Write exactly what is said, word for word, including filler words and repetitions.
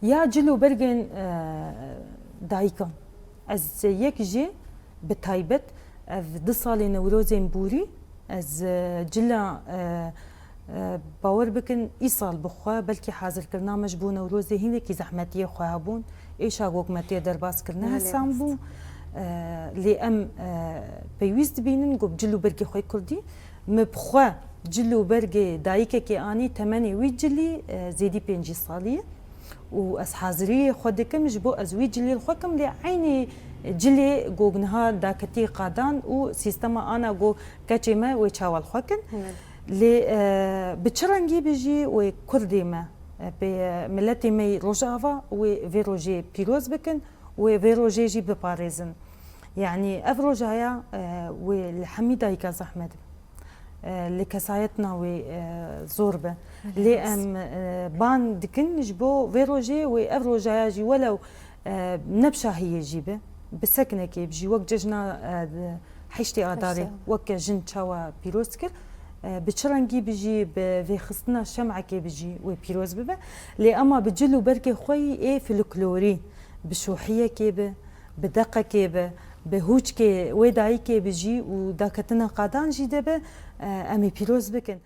Ya cil û bergên e, dayikan. Ez yek jî bi taybet ev du salê Newrozên borî ez e, cila e, e, bawer bikin îsal bi xwe belkî hazirkirina me ji bo Newrozê hinekî zehmetiyê xwe hebûn. Êşa gog me tê derbas kirine Belê, hesan rast. bû. E, lê em e, pêwîst dibînin ku bi cil û bergê xwe kurdî. Min bi xwe cil û bergê dayikekê anî temenê wî cilî e, zêdî pêncî salî ye. Û ez haziriyê xwe dikim ji bo ez wî cilî li xwe kim, lê eynî cilê ku niha daketî qadan û sîstema ana ku keçê me wê çawa li xwe kin. Lê e, bi çi rengî bi jî wê kurdê me, e, pê, e, miletê me yî Rojava wê vê rojê pîroz bikin, wê vê rojê jî biparêzin. Yanî ev rojaya e, wê li hemî dayika zehmet be. E, li kesayetna wê e, zor be. Lê em e, ban dikin ji bo vê rojê wê ev rojaya jî welew e, ne bi şahiyê jî be, bi sekinekê bi jî wek cejna e, heştê Adarê Heştê. weke jin çawa pîroz kir, e, bi çi rengî bi jî, bi vêxistina şemekê bi jî wê pîroz bibe. Lê ema bi cil û bergê xwe yî ê folklorî, bi şohiyekê be, bi deqekê be, bi hûçkê wê dayikê bi jî û daketina qadan jî de be, e, em ê pîroz bikin.